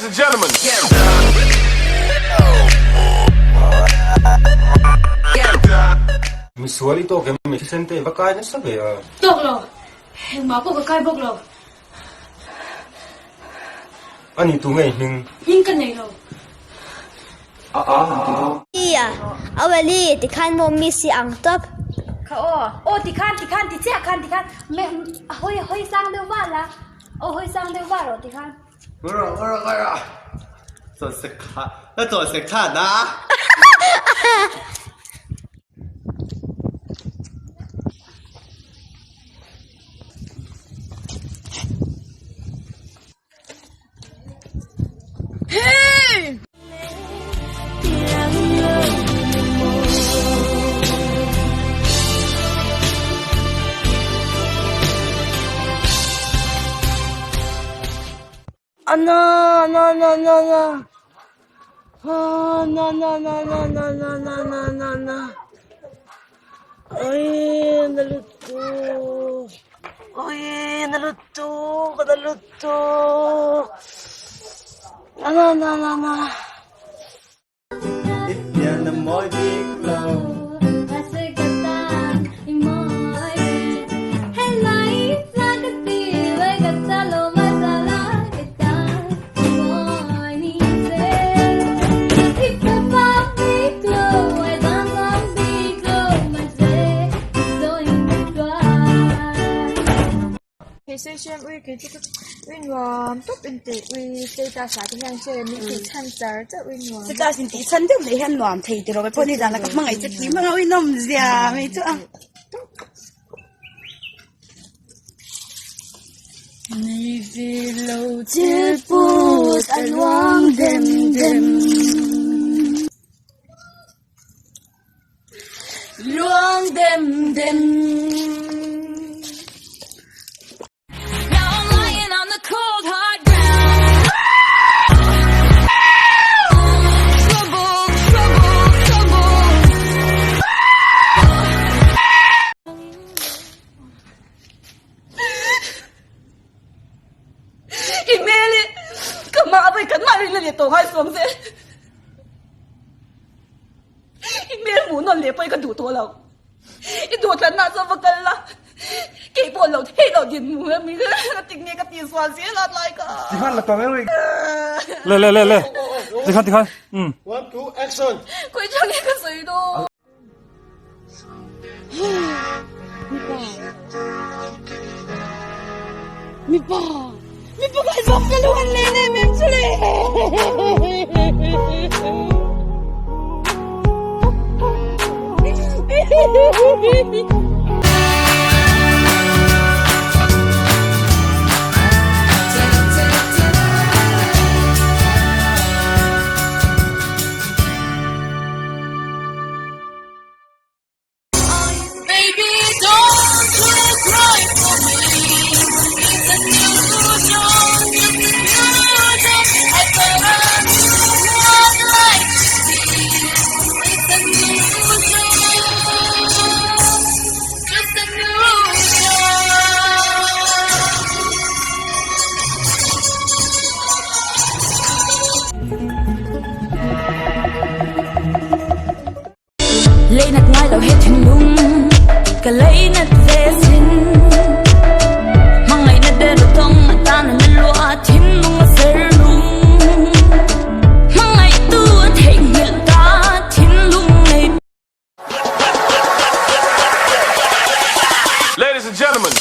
Ladies and gentlemen. Misual i tawk em mai thisen te i va kai nasa ve a. Tawk lo, engmah pawh ka kai bawk lo. A ni tu ngei hming? Hming ka nei lo. Nia, Aweli, tikhan maw miss i ang tawp? Kha aw, aw tikhan, tikhan, ti chiah khan, tikhan, me, hawi, hawi sang deuh vah la, aw hawi sang deuh vah rawh tikhan. A na na na na na Ah, na na na na na na na na na na Ay, naluto. Ay, naluto. Naluto. Na na na na na. Hei sawi ui kei chu ui nuam tawp in tih ui status ah te hian hre min tih chhan char char ui nuam. Status in tih chhan deuh mai hian nuam thei tiraw kei pawh ni zan ah ka hmangaih che tih hmang a ui nawm zia mai chu a. Nei ve lo thil put a luang dem dem. Luang dem dem. I hmel hi ka mah vawi khat mah rin a ni tawh ngai suang che. I hmel hmuh nawn leh pawh hi ka duh tawh lo. I duhthlanna chuan va kal la, kei pawh lo thei lo din hmu em i ka ti nge ka tih sual zel a tlai ka. Tikhan la tawng em ri. Le le le le. Tikhan tikhan. Um. One two action. Khawi chang nge ka sawi dawn. Mipa. Mipa. Mipa ka zawk ka lu an len em em chu le. Leinat ngai lo he thinlung ka leinat ve sin Hmangaihna der thawng a tan a na lua thinlung a ser lung Hmangaihtu a theihnghilh ta thinlung nei Ladies and gentlemen.